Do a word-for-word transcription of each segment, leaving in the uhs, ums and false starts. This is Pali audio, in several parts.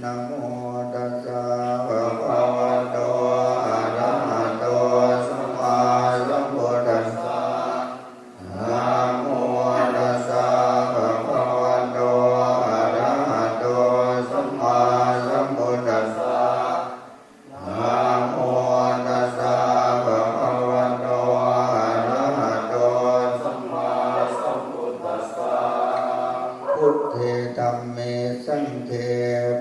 Namo tassa bhagavato arahato sammāsambuddhassa. Namo tassa bhagavato arahato sammāsambuddhassa. Namo tassa bhagavato arahato sammāsambuddhassa. Buddhe dhamme saṅghe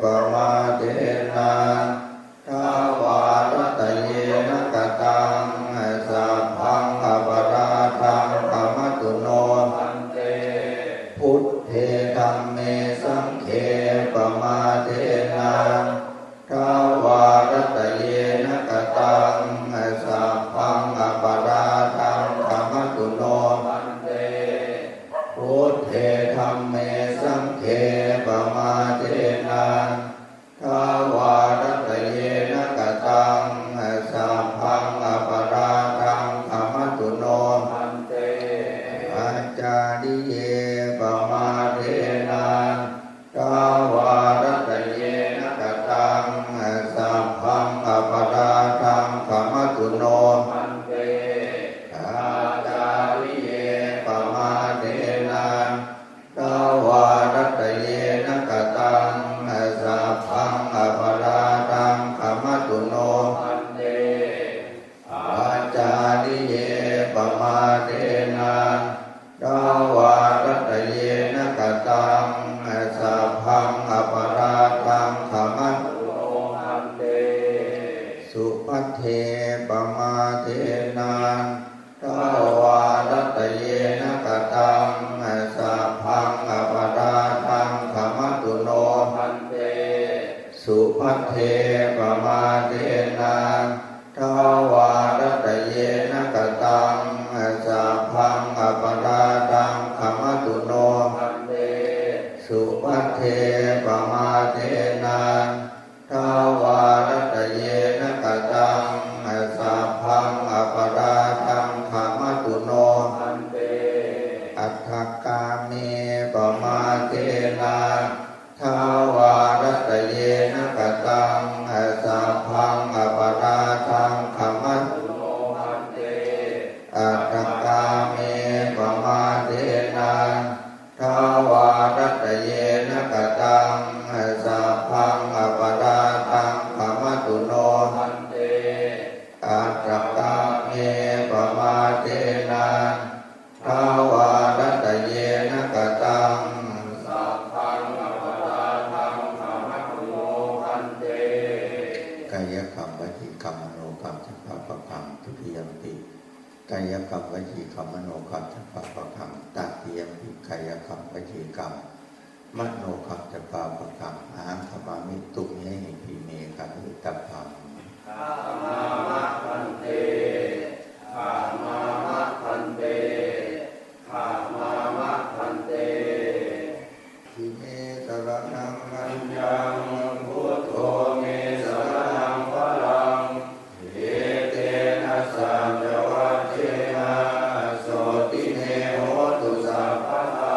pamādena dvārattayena kataṃ sabbaṃ aparādhaṃ khamatu no bhante. Buddhe dhamme saṅghe pamādena dvārattayena kataṃ sabbaṃ aparādhaṃ khamatu no bhante. Buddhe dhamme saṅghe pamādena dvārattayena kataṃ sabbaṃ aparādhaṃ khamatu no bhante. Ācariye pamādena dvārattayena kataṃ sabbaṃ aparādhaṃ khamatu no bhante. Ācariye pamādena dvārattayena kataṃ sabbaṃ aparādhaṃ khamatu no bhante. Ācariye pamādena dvārattayena kataṃ sabbaṃ aparādhaṃ khamatu no bhante. Subhadre pamādena dvārattayena kataṃ sabbaṃ aparādhaṃ khamatu no bhante. Subhadre pamādena dvārattayena kataṃ sabbaṃ aparādhaṃ khamatu no bhante. Subhadre pamādena dvārattayena kataṃ sabbaṃ aparādhaṃ khamatu no bhante. Aṭṭhakāme pamādena dvārattayena kataṃ sabbaṃ aparādhaṃ khamatu no bhante. Aṭṭhakāme pamādena dvārattayena kataṃ sabbaṃ aparādhaṃ khamatu no bhante. Aṭṭhakāme pamādena dvārattayena kataṃ sabbaṃ aparādhaṃ khamatu no bhante. Kāyakaṃ vacīkaṃ manokam ca pāpakaṃ dutiyampi. Kāyakaṃ vacīkaṃ manokam ca pāpakaṃ tatiyampi. Kāyakaṃ vacīkaṃ manokam ca pāpakaṃ ahaṃ khamāmi. Tumhehi pime khaṇhitabbam. Khamāma bhante, khamāma bhante, khamāma bhante. Natthi me saraṇaṃ aññaṃ, buddho me saraṇaṃ varaṃ, etena saccavajjena sotthi me hotu sabbadā.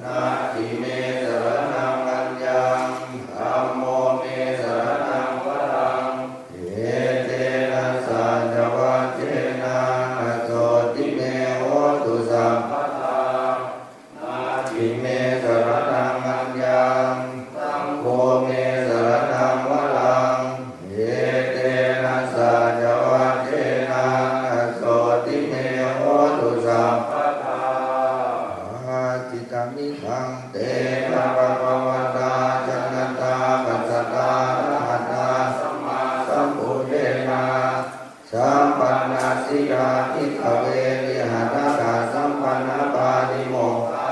Natthi me saraṇaṃ aññaṃ, dhammo me saraṇaṃ varaṃ, etena saccavajjena sotthi me hotu sabbadā. Natthi me saraṇaṃ aññaṃ, saṅgho me saraṇaṃ varaṃ, etena saccavajjena sotthi me hotu sabbadā. Bhāsitamidaṃ tena bhagavatā janatā passatā arahatā sammāsambuddhena sampannasīlā bhikkhave viharatha sampannapātimokkhā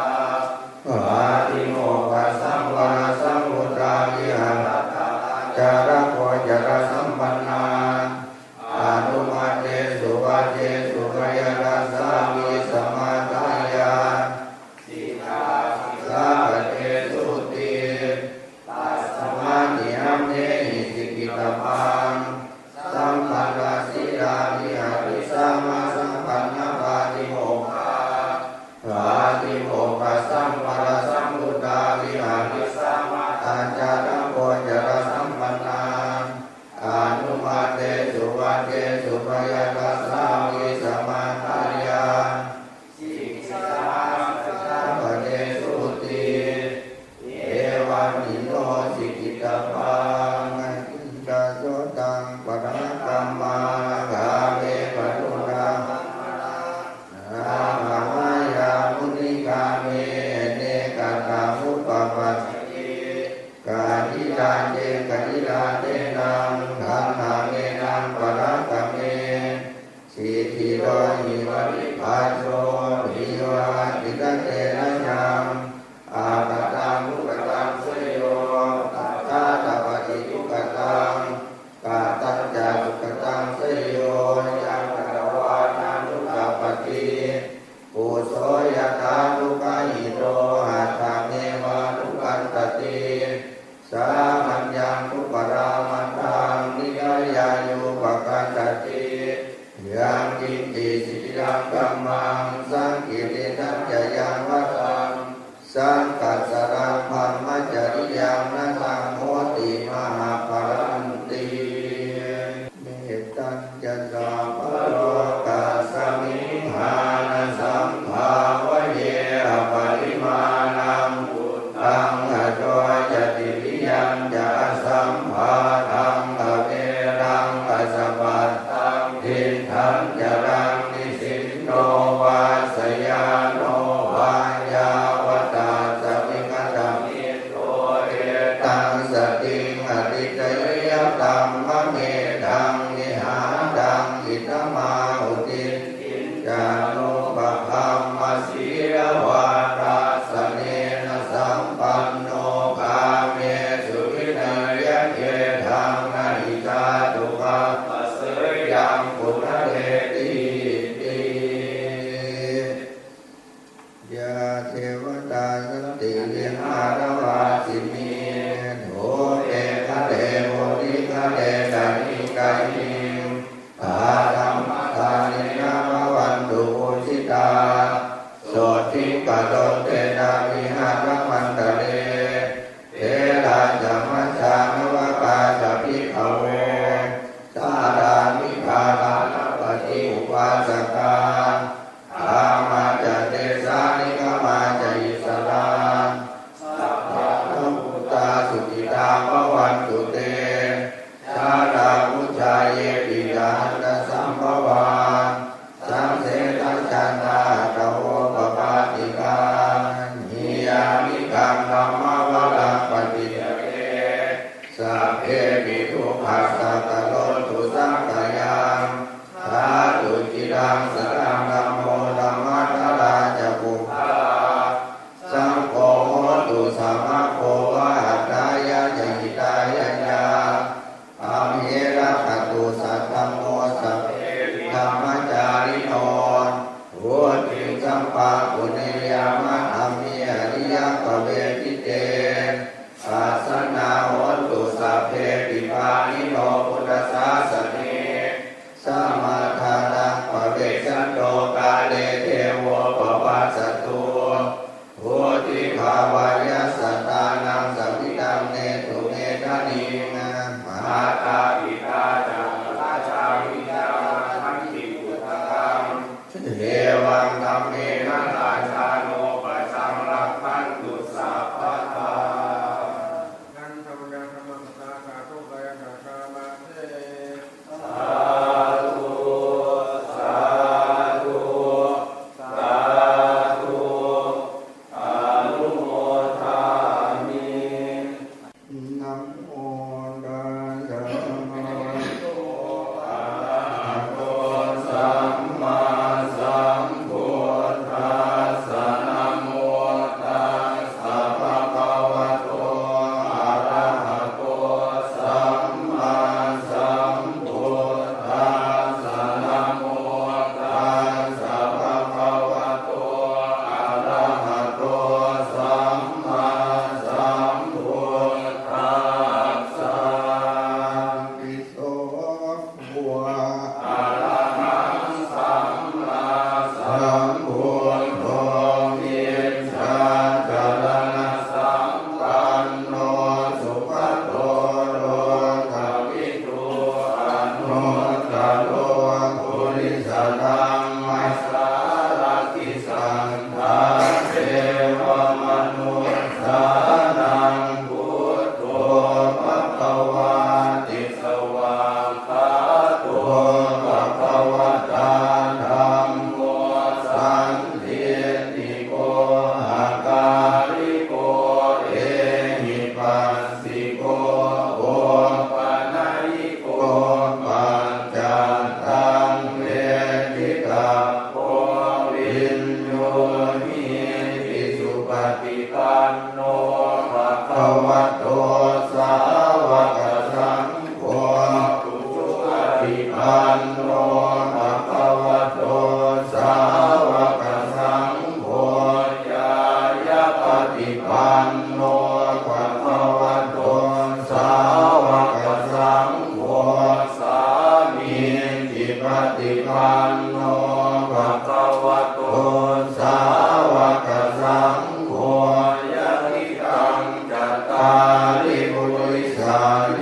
pātimokkhasambarasamutā viharatha ācāragocarasambannā anumattesu vajjesu bhayadassāvī samādāya sikkhāpi sākatesuti. Tasmāni amhehi sikkhitabbā sampannasīlā viharisāma sampannapātimokkhā pātimokkhasambarasamutā viharisāma ācāragoca Yātenaṃ dhammametaṃ parakkhame, siddhido hi vadipajjo, viyo hatisatenasaṃ. Akataṃ dukkhataṃ seyo, pacchā tapati dukkhataṃ, katañca sukkhataṃ seyo, yaṃ katvā na dukkhappaṭi, phusso yathā dukkhahito, hatthameva dukkhantati. Sāmaññaṃ dupparāmatthaṃ, nikkāyāyūpakanchati. Yaṅkiñci siddhiyaṃ dhammaṃ, saṅkiliṭṭhañca yaṃ vataṃ, saṅkhassaraṃ brahmacariyaṃ, na taṃ hoti mahappalanti. Mettañca sabbalokasmiṃ, mānasambhāvaye aparimāṇaṃ, uddhaṃ adho ca tiriyañca, asambādhaṃ averaṃ asapattaṃ. Tiṭṭhañcaraṃ nisinno vā, sayāno vā yāvatassa vigatamiddho, etaṃ satiṃ adhiṭṭheyya, brahmametaṃ vihāraṃ idhamāhu. Diṭṭhiñca anupagamma sīlavā, dassanena sampanno, kāmesu vineyya gedhaṃ, na hi jātu gabbhaseyyaṃ punaretīti. Yā devatā santi vihāravāsinī, thūpe ghare bodhighare tahiṃ tahiṃ, tā dhammadānena bhavantu pūjitā, sotthiṃ karontedha vihāramaṇḍale. Therā ca majjhā navakā ca bhikkhavo, dhārāmikā dānapatī upāsakā, gāmā ca desā nigamā ca issarā, sappāṇabhūtā sukhitā bhavantu te. Jalābujā yepi ca aṇḍasambhavā, saṃsedajātā athavopapātikā, niyyānikaṃ dhammavaraṃ paṭicca te, sabbepi dukkhassa karontu saṅkhayaṃ. Ṭhātu ciraṃ sataṃ dhammo, dhammaddharā ca puggalā, saṅgho hotu samaggo va, atthāya ca hitāya ca. Amhe rakkhatu saddhammo, sabbepi dhammacārino, vuḍḍhiṃ sampāpuṇeyyāma, dhamme ariyappavedite. Pasannā hontu sabbepi, pāṇino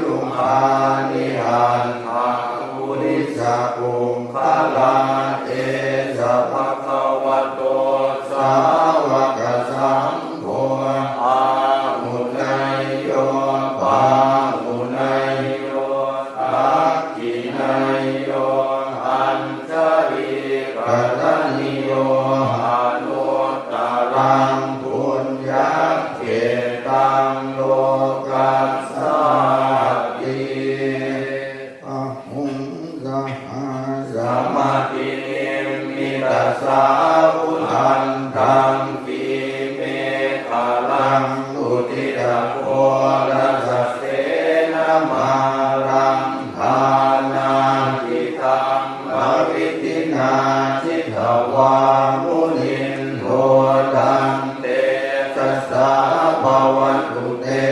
yugāni aṭṭha purisapuggalā, esa bhagavato sāvakasaṅgho, āhuneyyo pāhuneyyo dakkhiṇeyyo añjalikaraṇīyo, anuttaraṃ puññakkhettaṃ lokassāti. Bāhuṃ sahassamabhinimmitasāvudhantaṃ, grīmekhalaṃ uditaghorasasenamāraṃ, dānādidhammavidhinā jitavā munindo, tantejasā bhavatu te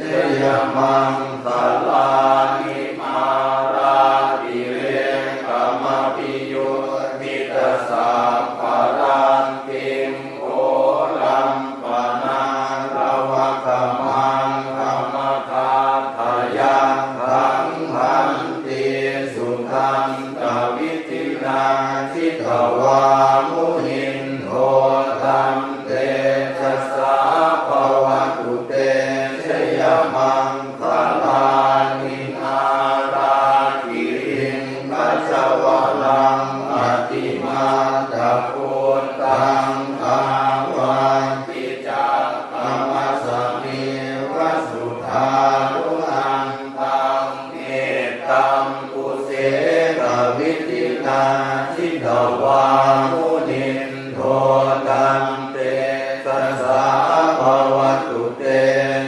jayamaṅgalāni. Mārātirekamabhiyujjhitasabbarattiṃ, ghorampanāḷavakamakkhamathaddhayakkhaṃ, khantīsudantavidhinā jitavā munindo, tantejasā bhavatu te jayamaṅgalāni. Nāḷāgiriṃ gajavaraṃ atimattabhūtaṃ, dāvaggicakkamasanīva sudāruṇantaṃ, mettambusekavidhinā jitavā munindo, tantejasā bhavatu te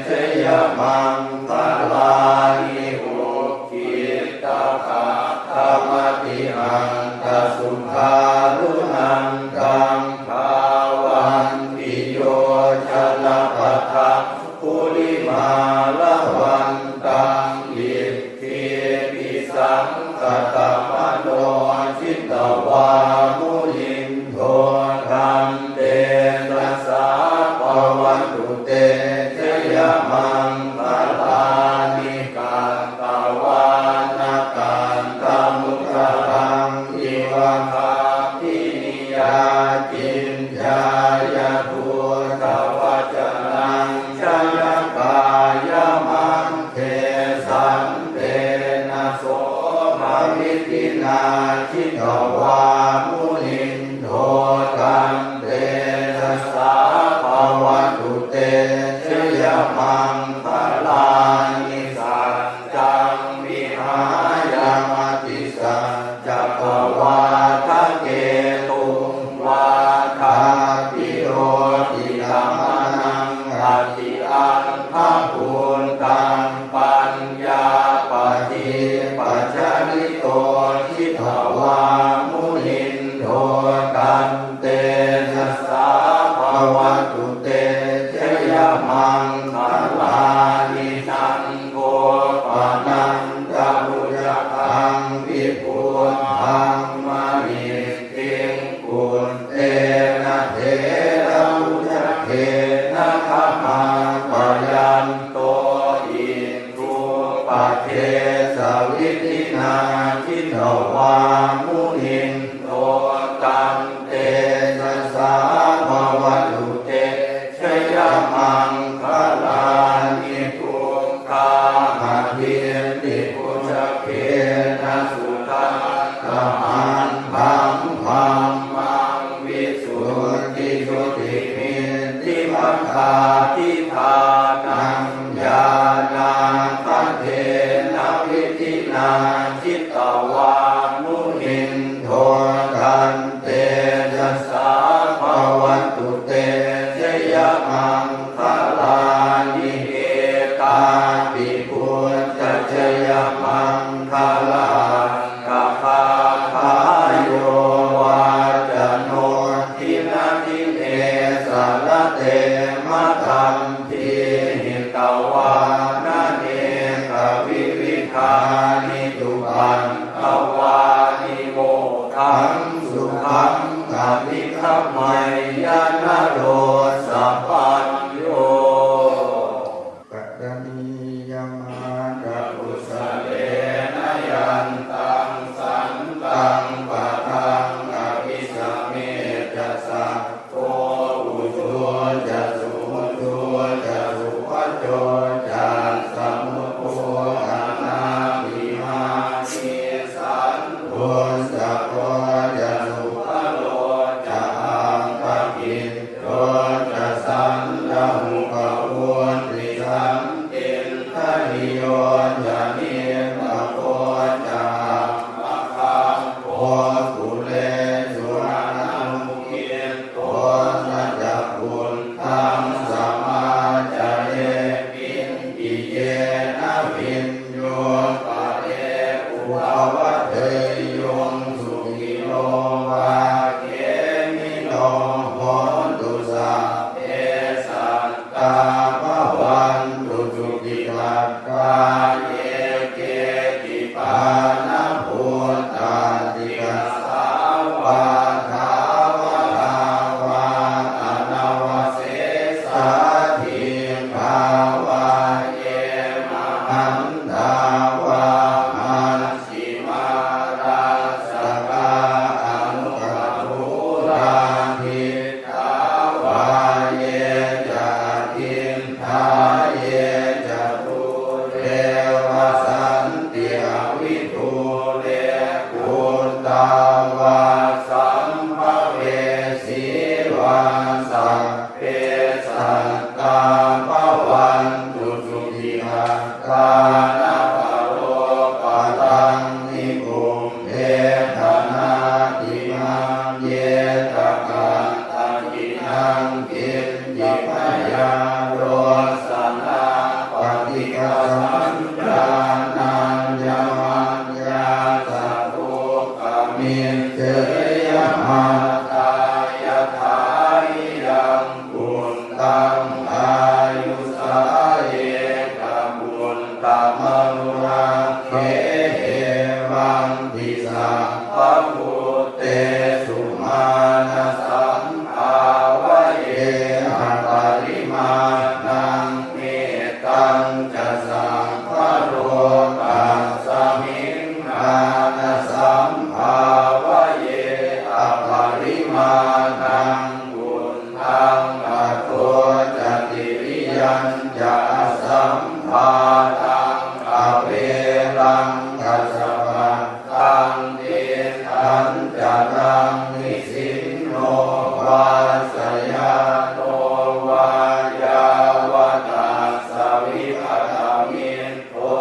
jayamaṅgalāni. Ukkhittakhaggamatihatthasudāruṇantaṃ, dhāvantiyojanapathaṅgulimālavantaṃ, iddhībhisaṅkhatamano jitavā munindo, tantejasā bhavatu te jayamaṅgalāni. Katvāna kaṭṭhamudaraṃ iva gabbhinīyā, ciñcāya duṭṭhavacanaṃ janakāyamajjhe, santena somavidhinā jitavā munindo, tantejasā bhavatu te jayamaṅgalāni. Saccaṃ vihāya matisaccakavādaketuṃ, vādābhiropitamanaṃ atiandhabhūtaṃ, paññāpadīpajalito jitavā munindo, tantejasā bhavatu te jayamaṅgalāni. Nandopanandabhujagaṃ vibudhaṃ mahiddhiṃ, puttena therabhujagena damāpayanto, iddhūpadesavidhinā jitavā munindo, tantejasā bhavatu te jayamaṅgalāni. Duggāhadiṭṭhibhujagena sudaṭṭhahatthaṃ, brahmaṃ visuddhijutimiddhibakābhidhānaṃ, ñāṇāgadena vidhinā jitavā munindo, tantejasā bhavatu te jayamaṅgalāni. Etāpi buddhajayamaṅgalaaṭṭhagāthā, yo vācano dinadine sarate matandī, hitvānanekavividhāni cupaddavāni, mokkhaṃ sukhaṃ adhigameyya naro sapañño. Karaṇīyamatthaku anabhūtatthi. Kasā vā thāvarā vā anavasesā, dīghā vā ye mahantā vā, maj jhimā rassakā aṇukathūlā, diṭṭhā vā ye ca adiṭṭhā, ye ca dūre vasanti avidūre, bhūtā vā sambhavesī vā, sab be sattā bhavantu sukhitattā. Na paro paraṃ nikubbetha, nātimaññetha katthaci naṃ kiñci, byārosanā paṭighasaññā, nāññamaññassa dukkhamiseyya. Mātā yathā niyaṃ puttaṃ āyusā ekaputtamanurakkhe, evampi sabbabhūtesu mānasaṃ bhāvaye aparimāṇaṃ. Mettañca sabbalokasmiṃ mānasaṃ bhāvaye aparimāṇaṃ, uddhaṃ adho ca tiriyañca asambādhaṃ averaṃ asapattaṃ. Tiṭṭhañcaraṃ nisinno vā sayāno vā yāvatassa vigatamiddho,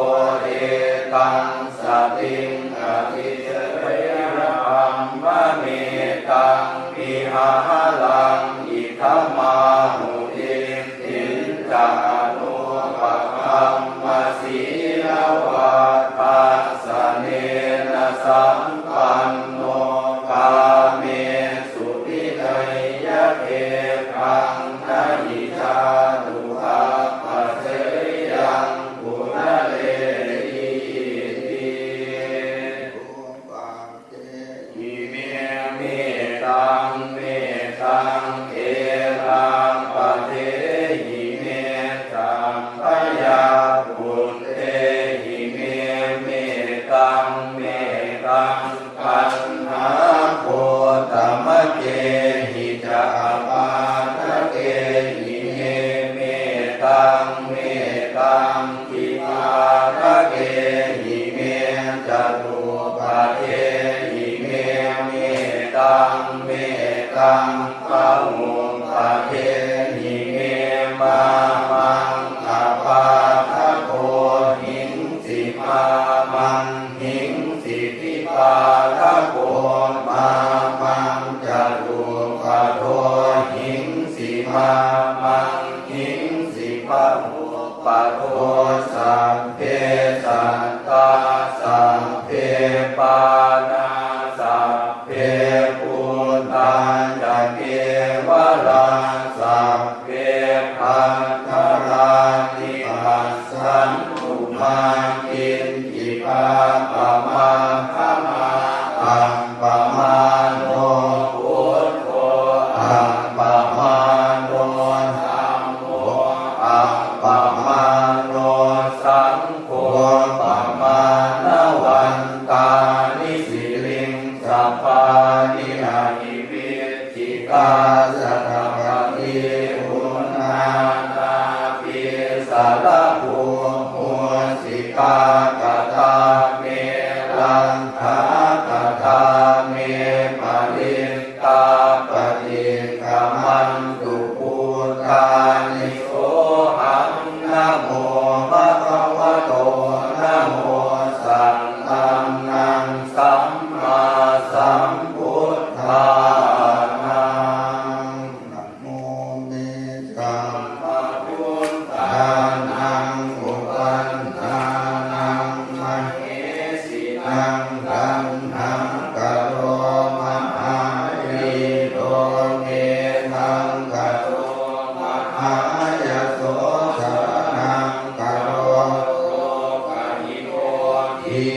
etaṃ satiṃ adhiṭṭheyya, brahmametaṃ vihāraṃ idhamāhu. Diṭṭhiñca anupagamma sīlavā dassanena sampanno, kāmesu vineyya gedhaṃ, na hi jātu gabbhaseyyaṃ punaretīti. Upadehi me mettaṃ, mettaṃ erāpadehi me, samphayapputtehi me mettaṃ, mettaṃ kaṇhāgotamakehi ca apādakehi me mettaṃ, mettaṃ dipādakehi me catuppadehi me mettaṃ, mettaṃ bahuppadehi me, mā maṃ apādako hiṃsi, mā maṃ hiṃsi dipādako, mā maṃ catuppato hiṃsi, mā maṃ hiṃsi bahuppato. Sabbe sattā sabbe pāṇā sabbe bhūtā ca kevalā, sabbe bhadrāni passantu mā kiñci pāpam āgamā. Appamāṇo buddho, appamāṇo dhammo, appamāṇo saṅgho, pamāṇavantāni siriṃsapāni ahi vicchikā satapadī uṇṇānābhī sarabū mūsikā. Katā me rakkhā, katā me parittā, paṭikkamantu bhūtāni. Sohaṃ namo bhagavato, namo sattannaṃ sammāsambuddhānaṃ. Namo me sabbabuddhānaṃ uppannānaṃ mahesinaṃ. Taṇhaṅkaro mahāvīro, medhaṅkaro mahāyaso, saraṇaṅkaro lokahito, dī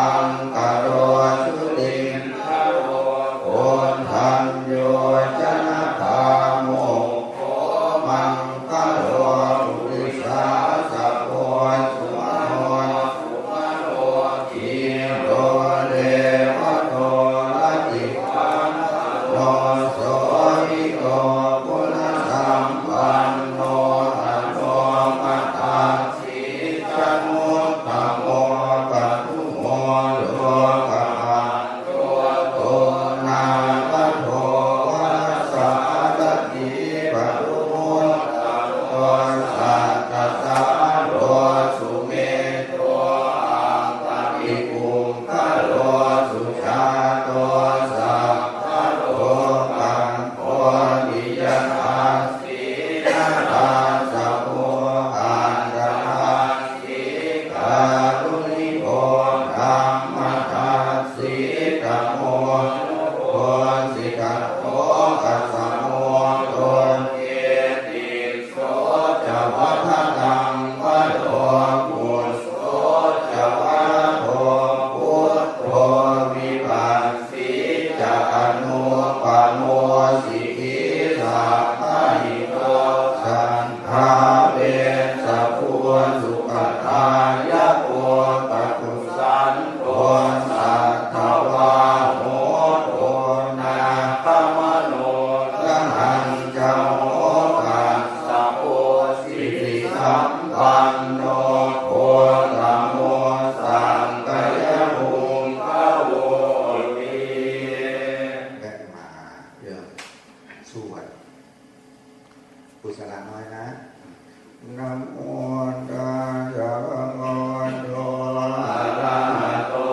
maṅgalaṃ karotu indro koṇḍañño janakāyikā maṅgalo purisaṃ sabbo sumano sumano dhīro devaro rativaḍḍhano sobhito guṇasampanno anomadassī januttamo padumo lokamaggyo nāgato varasārathī padumo sattasāro sumedho aṅgalipuṅgalo sujāto sabbalokaggo tiyadassī narāsabho aṭṭhārasī kāruṇiko dhammadars sī tamonudo siddhato asamo loke tisso ca vadataṃ varo phusso ca varado buddho vipassī ca anupamo sikhī sabbahito saṅ ghā vessabhū sukhadāyako kakusandho satthavāho konāgamano gahañca mokkhassa pho sirisampanno gotamo sakyapuṅgavo ti. สวด กุศลาน้อยนะ Namo tassa bhagavato arahato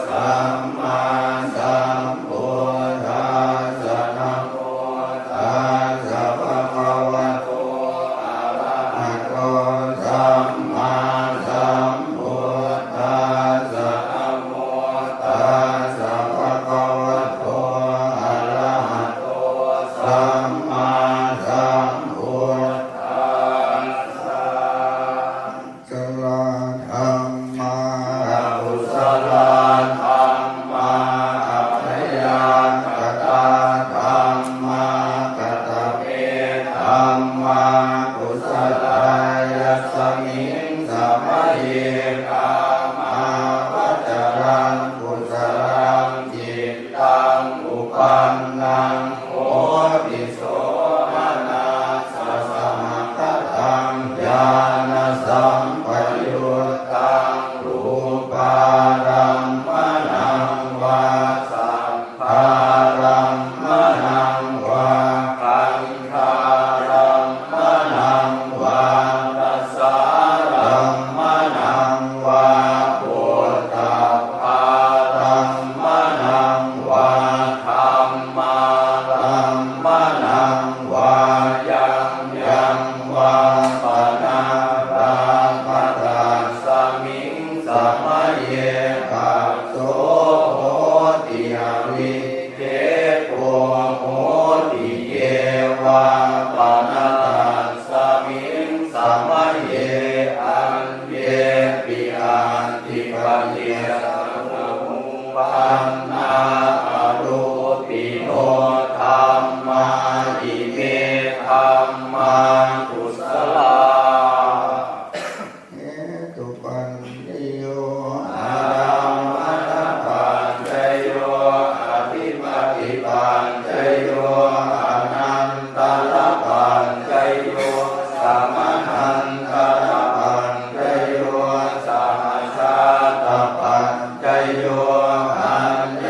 sammāsambuddhassa. Namo tassa bhagavato arahato sammāsambuddhassa. Namo tassa bhagavato arahato sammāsambuddhassa. Kusalā dhammā akusalā dhammā abyākatā dhammā. Katame dhammā kusalā? Yasmiṃ samaye kāmāvacaraṃ kusalaṃ cittaṃ uppannaṃ hoti somanassasamaṅgataṃ ñāṇasampayuttaṃ rūpārammaṇaṃ vā saddārammaṇaṃ vā gandhārammaṇaṃ vā rasārammaṇaṃ vā phoṭṭhabbārammaṇaṃ vā dhammārammaṇaṃ vā yaṃ yaṃ vā panārabbha tasmiṃ samaye phasso hoti avikkhepo hoti ye vā pana tasmiṃ samaye aññepi atthi paṭicca samuppannā arūpino dhammā ime dhammā kusalā. Hetupaccayo, ārammaṇapaccayo, adhipatipaccayo, anantarapaccayo, samanantarapaccayo, sahajātapaccayo, aññā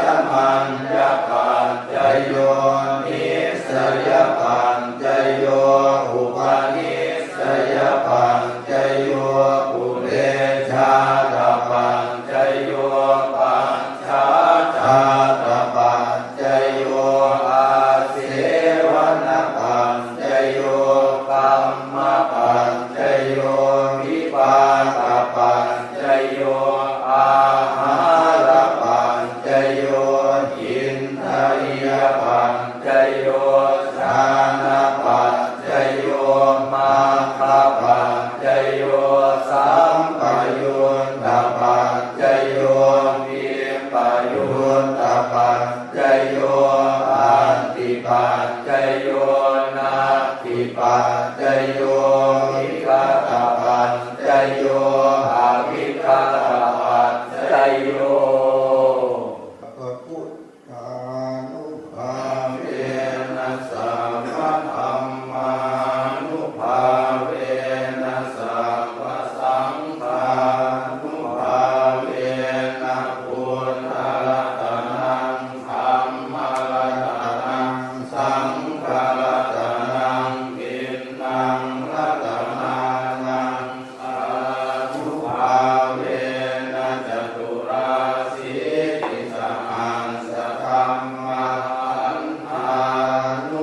yo. Sabbabuddhānubhāvena sabbadhammānubhāvena sabbasaṅghānubhāvena buddharatanaṃ dhammaratanaṃ saṅgharatanaṃ tiṇṇaṃ ratanānaṃ ānubhāvena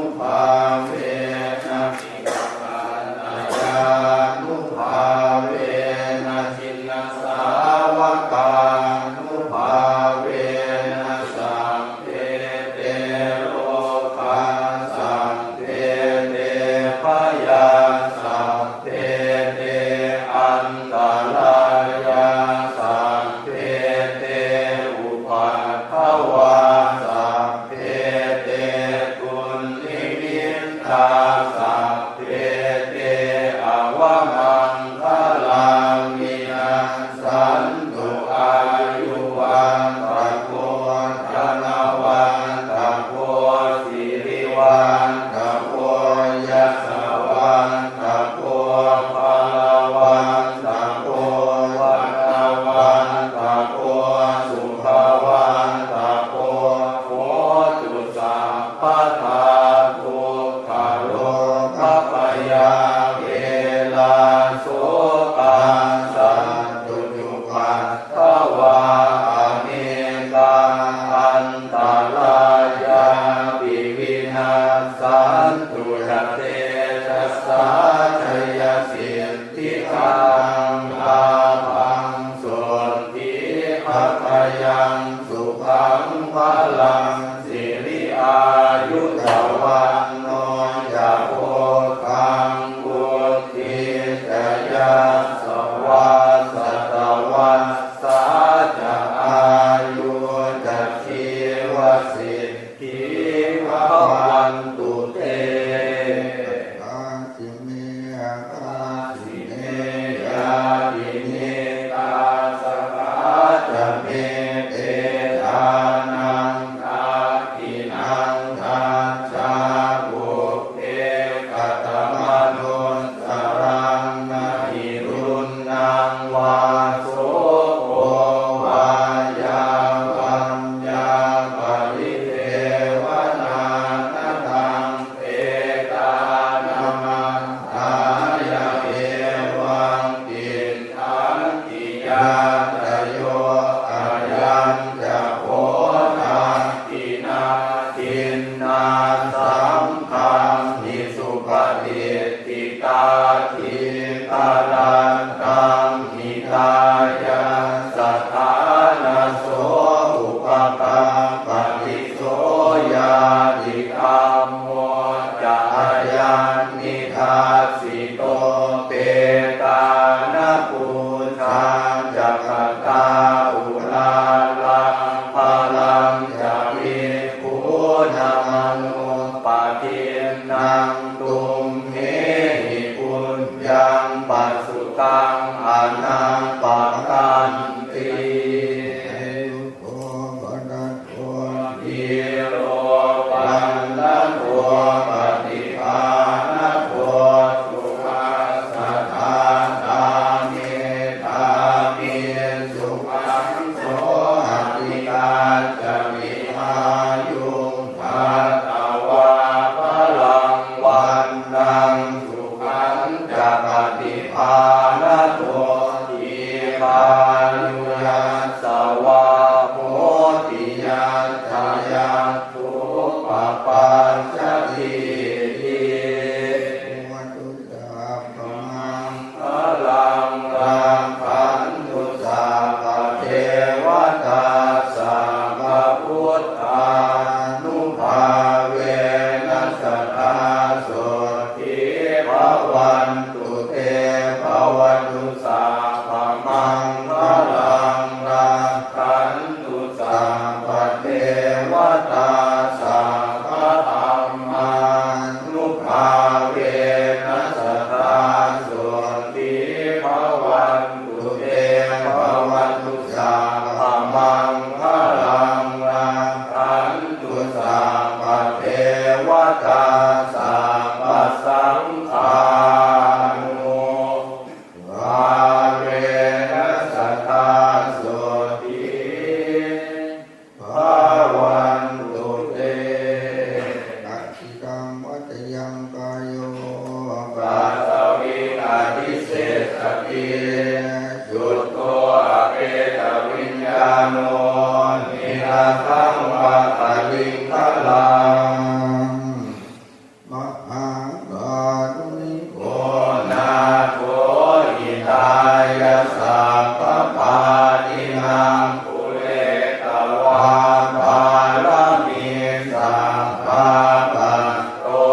caturāsītisahassadhammakkhandhānubhāvena piṭakattayānubhāvena jinasāvakānubhāvena sab- -be te rogā sabbe te bhayā sabbe te antarāyā sabbe te upaddavā sabbe te dunnimittā sabbe te avamaṅgalā vinas- -santu. Āyuvaḍḍhako dhanavaḍḍhako sirivaḍḍhako yasavaḍḍhako balavaḍḍhako vaṇṇavaḍḍhako sukhavaḍḍhako hotu sabbadā. Dukkharogabhayā verā sokā sattu cupaddavā anekā antarāyāpi vinassantu ca tejasā. Jayasiddhi dhanaṃ lābhaṃ sotthi bhāgyaṃ sukhaṃ balaṃ siri āyu ca vaṇṇo ca bhogaṃ vuḍḍhī ca yasavā satavassā ca āyū ca jīvasiddhī bhavantu te. Adāsi me akāsi me ñātimittā sakhā ca me petānaṃ dakkhiṇaṃ dajjā pu no niraghaṃ vakaliṅgaraṃ. Mahākāruṇiko nātho hitāya sabbapāṇinaṃ pūretvā pāramī sabbā patto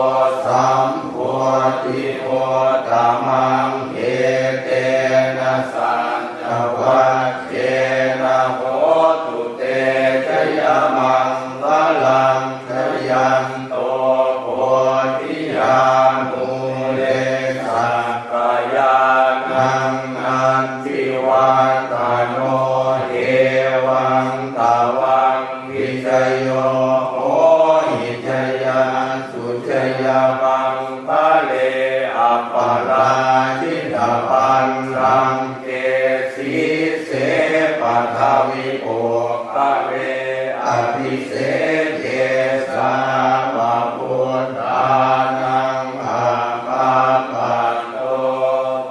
sambodhimuttamaṃ. Etena saccavajjena hotu te jayamaṅgalaṃ. Jayanto bodhiyā mūle sakyānaṃ nandivaḍḍhano, evaṃ tvaṃ vijayo hohi jayassu jayamaṅgale, aparājitapallaṅke sīse paṭhavipokkhare abhiseke sabbabuddhānaṃ aggappatto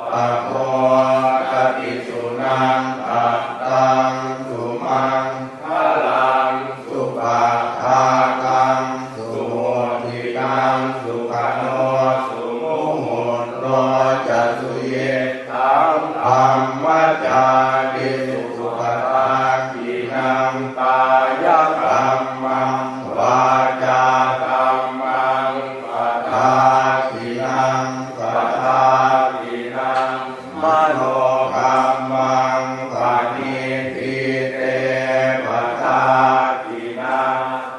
pamodati. Sunakkhattaṃ sumaṅ galaṃ supabhātaṃ suhuṭṭhitaṃ, sukhaṇo sumuhutto ca suyiṭṭhaṃ brahmacārisu, padakkhiṇaṃ kāyakammaṃ vācākammaṃ padakkhiṇaṃ, padakkhiṇaṃ manokammaṃ paṇidhī te padakkhiṇā,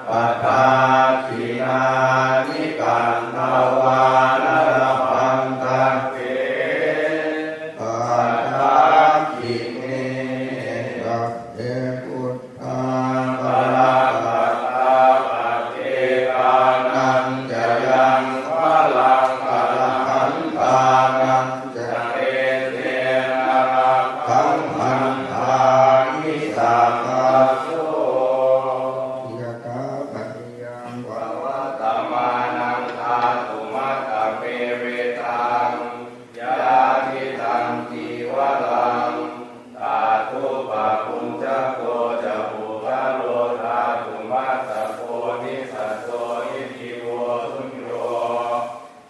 padakkhiṇāni katvāna labhantatthe padakkhiṇe. Sabbe buddhā balappattā paccekānañca yaṃ balaṃ arahantānañca tejena rakkhaṃ bandhāmi sabbaso. Yathāpaccayaṃ pavattamānaṃ dhātumattamevetaṃ, yadidaṃ cīvaraṃ tatthubhabbucako ca puggalo dhātumattako nissaso nijjīvo suñño.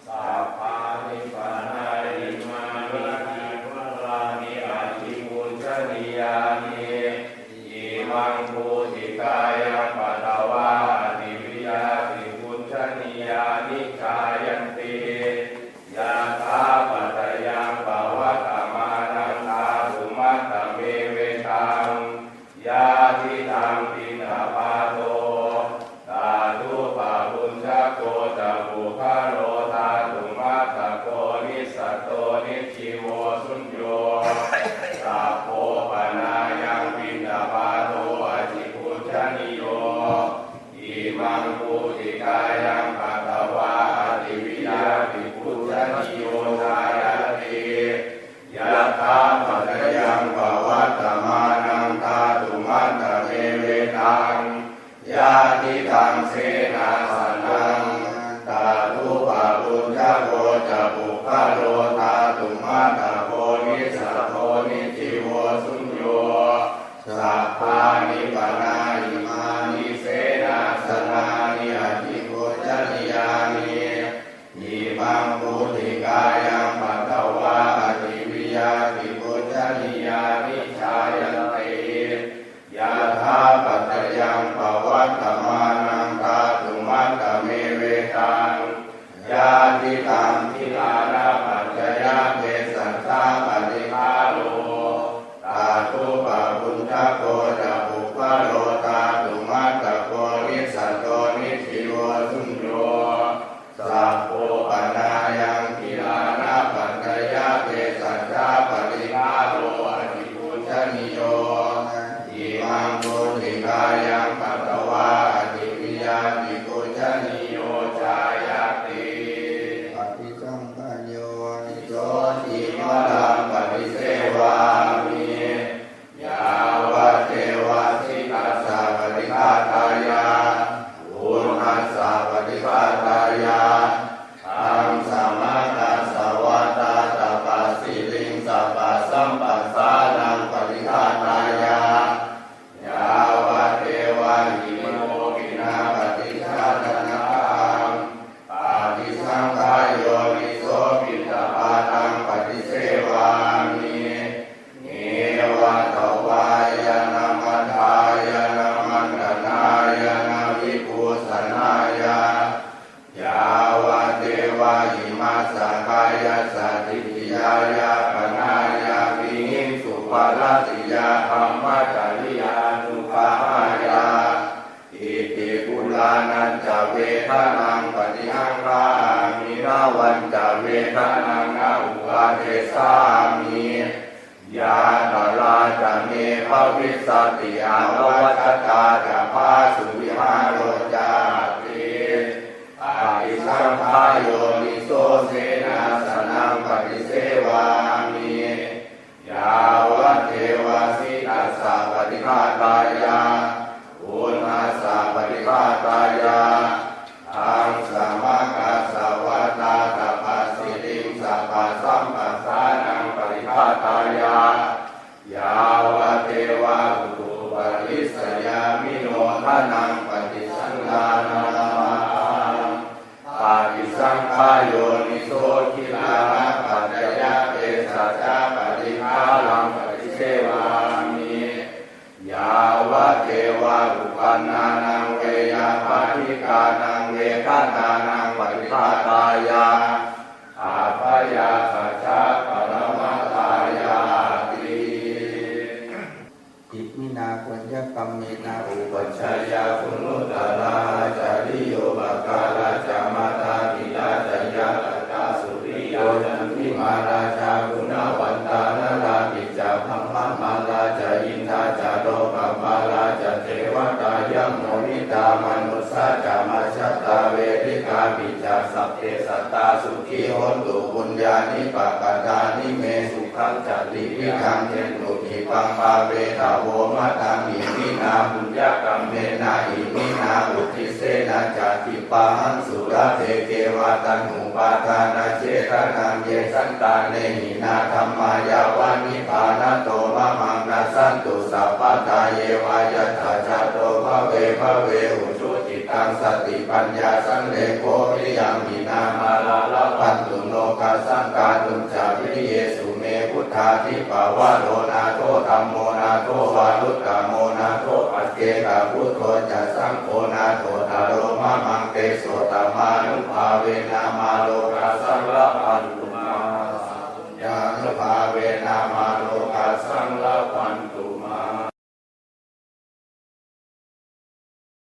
Sabbāni pana imāni cīvarāni abhipūjanīyāni, imaṃ pūtikāyaṃ patvā ativiya abhipūjanīyāni jāyanti. Yathāpaccayaṃ pavattamānaṃ dhātumattamevetaṃ, yadidaṃ piṇḍapāto tatthubhabbucako ca puggalo dhātumattako nissaso nijjīvo suñño. Sabbo panāyaṃ piṇḍapāto abhipūjanīyo, imaṃ pūtikāyaṃ patvā ativiya abhipūjanīyo jāyanti. Yathāpaccayaṃ pavattamānaṃ dhātumattamevetaṃ, yadidaṃ senāsanaṃ tatthubhabbucako ca puggalo dhātumattako nissaso nijjīvo suñño. Sabbāni pana imāni senāsanāni abhipūjanīyāni, imaṃ pūtikāyaṃ patvā ativiya abhipūjanīyāni jāyanti. Yathāpaccayaṃ pavattamānaṃ dhātumattamevetaṃ, yadidaṃ gilānapaccayabhesajjapaṭighāto tatthubhabbucako ca puggalo dhātumattako nissaso nijjīvo suñño. Sabbo panāyaṃ gilānapaccayabhesajjapaṭighāto abhipūjanīyo, imaṃ pūtikāyaṃ patvā ativiya abhipūjanīyo jāyanti. Paṭisaṅkhā yoniso cīvaraṃ paṭisevāmi, yāvadeva sītassa paṭighātāya, uṇhassa paṭighātāya, ḍaṃsamakasavātātapasiriṃsapasamphassānaṃ paṭighātāya, yā sāmi. Yātrā ca me bhavissati avajjatā ca phāsuvihāro cāti. Paṭisaṅkhā yoniso senāsanaṃ paṭisevāmi. Yāvadeva sītassa paṭighātāya, uṇhassa paṭighātāya, ḍaṃsamakasavātātapasiriṃ sapasamphassānaṃ paṭighātāya, yāvadeva utuparissayavinodanaṃ paṭisallānārāmahaṃ. Paṭisaṅkhā yoniso gilānapaccayabhesajjapaṭighāraṃ paṭisevāmi. Yāvadeva uppannānaṃ veyyābādhikānaṃ vedanānaṃ paṭighātāya, abyāpajjhaparamatāyāti. Iminā puññakammena upajjhāyā guṇuttarā ācariyūpakārā ca mātā pitā ca ñātakā suriyo candimā rājā guṇavantā narāpi ca brahmamārā ca indā ca lokapālā ca devatā yamo mittā manussā ca majjhattā verikāpi ca sabbe sattā sukhī hontu puññāni pakatāni me sukhañca tividhaṃ dentu khippaṃ pāpetha vo mataṃ. Iminā puññakammena iminā uddisena ca khippāhaṃ sulabhe ceva taṇhupādānachedanaṃ ye santāne hīnā dhammā yāva nibbānato mamaṃ nassantu sabbadā yeva yattha jāto bhave bhave ujucittaṃ satipaññā sallekho viriyamhinā mārā labhantu nokāsaṃ kātuñca viriyesu me. Buddhādhipavaro nātho dhammo nātho varuttamo nātho paccekabuddho ca saṅgho nāthottaro mamaṃ tesottamānubhāvena mā